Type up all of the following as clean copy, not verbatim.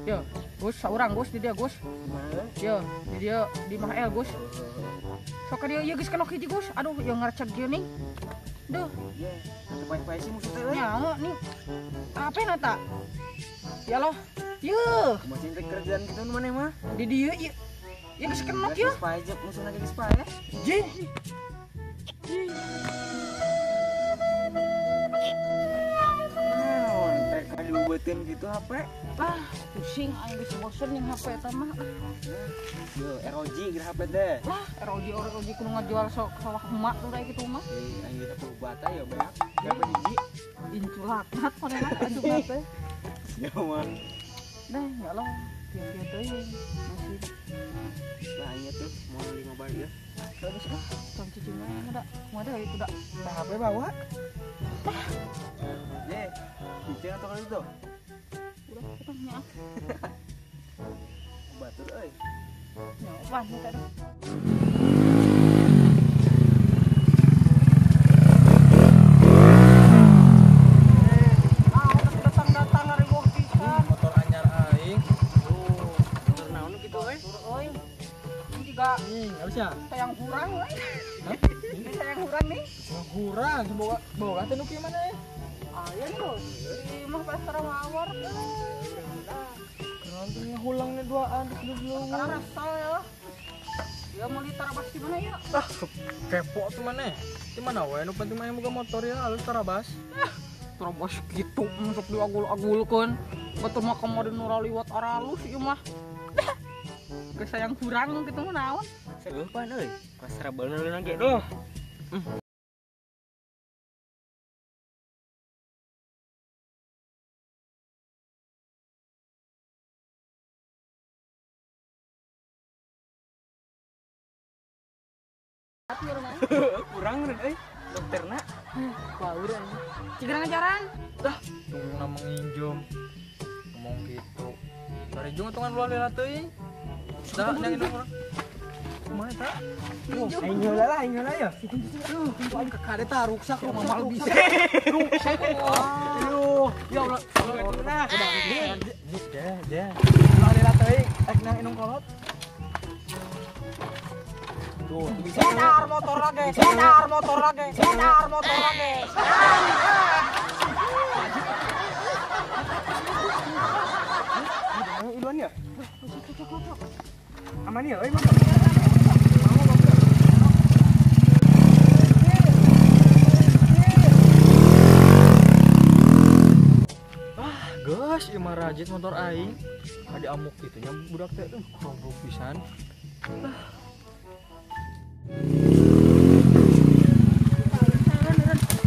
Yo, Gus, saurang Gus di dia Gus. Yo, di dia di Mah El Gus. Sok ka dieu ieu geus kenok hiji Gus. Aduh, ieu ngareceg ieu ning. Duh. Ye, pae-pae sih musuh teh euy. Nyaho nih. Apa na ta? Ya loh. Yeuh. Kumaha cing teh kerjaan kitu nu maneh mah? Di dieu ieu. Ieu geus kenok ieu. Geus pae jeung musuhna ge geus pae. Jing. Naon teh kalubeutkeun kitu HP? Ah, pusing aing geus bosen jeung HP eta mah. Yo, ROG geus HP teh. Lah, ROG ROG kudu ngajual sok sawah emak tuh da kitu mah. Eh, aing geus 10 bata ya beak. Berapa hiji? Inculaknat manehna asup teh. Ya mah. Dah, ya Allah, kieu-kieu teuing nasib. Lah aing tuh mau beli mobile ya. Bagus ah, tong cicing mah da. Kumaha deui itu da. Tah HP bawa. Lah. Ye, cicing atau kali itu? Udah, ketangnya. Batur euy. Nyoban eta dah. Sayang kurang euy. Ini sayang kurang nih. Sayang kurang, bawa bawa teh nu kieu mana? Aya nih, di mah pasar mawar. Keren tuh ngulang nih duaan terus dulu. Rasa ya. Ya mau ditarabas di mana ya? Ah, kepo tuh mana? Di mana we nu penting mah boga motor ya alus tarabas. Ah, tarabas kitu masuk diagul-agulkeun. Batur mah kamari nu liwat aralus ieu mah. Kesayang kurang gitu mah naon? Seueuh pan euy. Pasar bener ge duh. Kurang euy dokterna. Baur anjing. Cigera ngajaran. Dah, tunggu nama nginjom. Ngomong gitu. Bari jeung untungan luar lila teuing. Dah, nang indung urang. Kumaha eta? Aing heula lah, aing heula ya. Duh, aing kakade tah ruksak rumah mal bisa. Ruksak. Aduh, ya Allah. Nah, deh, deh. Luar lila teuing, ek nang indung kolot. Tuh, bisa. Motor motor lagi, motor motor lagi, motor motor lagi. Iluan ya? Aman ya, euy, Ah, geus ieu mah rajit motor aing. Adi amuk kitu nya budak teh goblok pisan.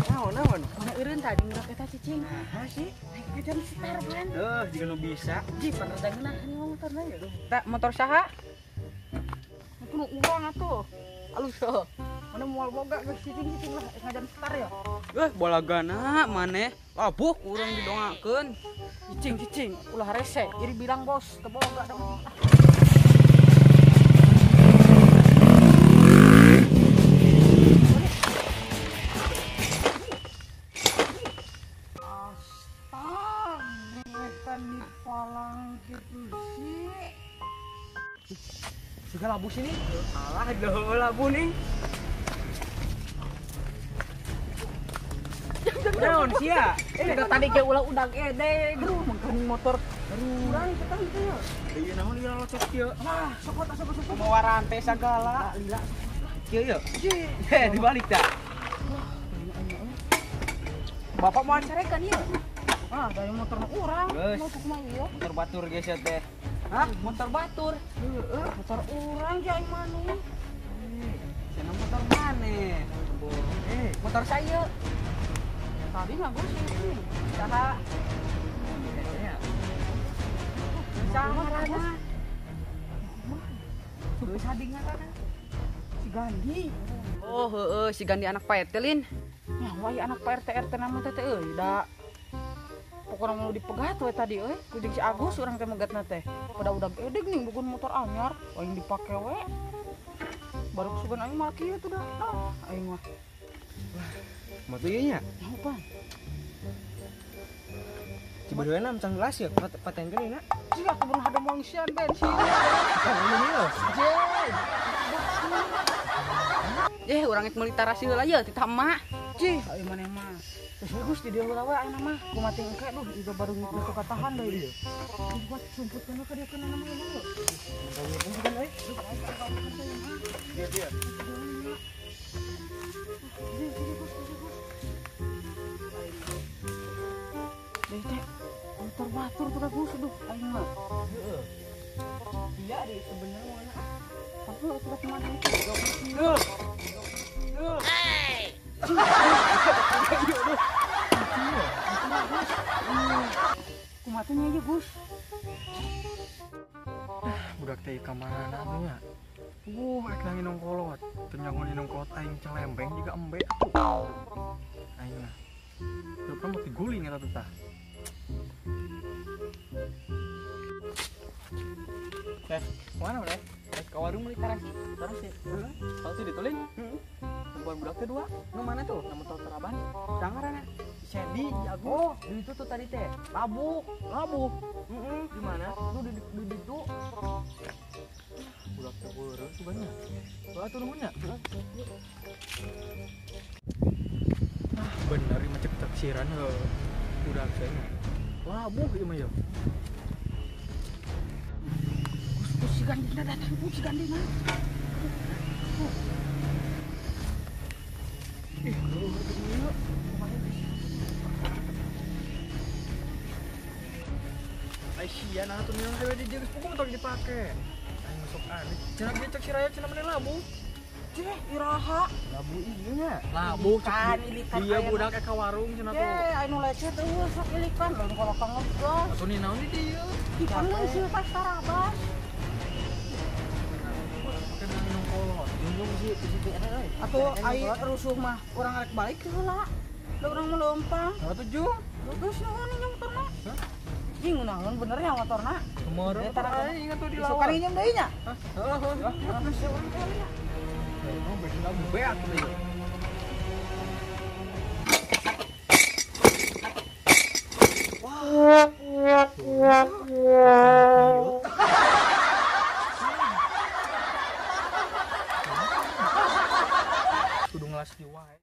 Naon naon? Mana eureun tadi ngurak eta cicing. Naha sih? Naik ngajar setar ban. Duh, jiga nu bisa. Ji panerda ngeunaheun motorna ya. Tak motor saha? Kudu urang atuh. Alus heuh. Mana moal boga geus cicing-cicing lah ngajar setar ya. Bolagana maneh. Labuh urang didongakeun. Cicing-cicing ulah rese, iri bilang bos teu boga dong. Segala labu sini. Alah, doh labu nih. Naon sia? Eh, tadi ge ulah udag ede, geruh mengkeun motor. Urang kita itu ya. Ieu naon ieu locot kieu? Wah, sokot sokot sokot. Mawa rantai sagala. Lila. Kieu yeuh. Heh, dibalik tah. Bapak mau carekan ieu? Ah, dari motor urang. Mau kumaha ieu? Motor batur geus ya teh. Hah? Motor batur? Heeh, motor urang ge aing mah nu. Cenah motor maneh? Motor saya. Tadi mah gue sih. Saha? Saha ngaranna? Geus hadi ngaranna. Si Gandhi. Oh, heeh, si Gandhi anak Pak RT lin. Nya wae anak Pak RT RT nama teh euy da. Pokokna mau dipegat we tadi euy, ku jeung si Agus urang teh megatna teh. Pada udah edeg nih bukan motor anyar, aing dipake we. Baru kesugan aing mah kieu tuh dah. Ah, aing mah. Wah, motor ieu nya? Nyaho pan. Cibadoyana macam gelas ya, patenkeun ieu na. Cih atuh beunah ada mangsian bensin. Eh, urang rek meuli tarasi heula ye titah emak. Cih, ayo maneh mah. Geus bagus di dieu heula we ayeuna mah. Kumaha teh engke duh ieu baru ngikut katahan deui. Buat sumputkeun ka dieu kana mah ieu. Kan euy. Dia dia. Deh teh, motor batur tuh bagus duh aing mah. Heeh. Iya deh sebenarnya mana. Tapi itu kemana itu? Duh. Duh. Hey. Kumaha teh nya ieu, Gus? Budak teh ka mana atuh nya? Rek nang inung kolot. Teu nyangon inung kolot aing celembeng jiga embe atuh. Aing mah. Rupna mah diguling eta teh tah. Teh, mana udah? Ke warung beli tarasi. Tarasi. Heeh. Kalau tuh ditulin. Heeh. Perempuan budak teh dua. Nu mana tuh? Nama teraban. Sangarana. Sandy, jago. Oh, di itu tuh tadi teh. Labuk. Labuh. Heeh. Di mana? Tuh di itu. Budak teh beureum sebenarnya. Bae atuh nuhun nya. Ah, bener ieu mah cek taksiran heuh. Budak teh mah. Labuh ieu mah yeuh. Gus, si Gandina datang, Gus, si Gandina. Ih, luhur gini yuk. Aisyah, nah tuh minum teh di dia geus puguh motor dipake. Aing masuk aneh. Cenah dia cek si Raya cenah maneh labuh. Cih, iraha. Labuh ieu nya. Labuh kan ilikan. Iya budak ka warung cenah tuh. Ye, anu lecet eueuh sok ilikan lamun kalau kang ngegas. Atuh ni naon di dieu? Ikan sih pas tarabas. Atau ai rusuh mah urang rek balik heula. Da urang mah leumpang. Atuh jung. Geus nuhun nya motorna. Hah? Ih ngunaon bener nya motorna. Kemarin aing atuh dilawan. Suka nginjem deui nya? Hah? Heeh. Geus urang teh nya. Oh, bener beak deui. Wah. Kudu ngelas di wae.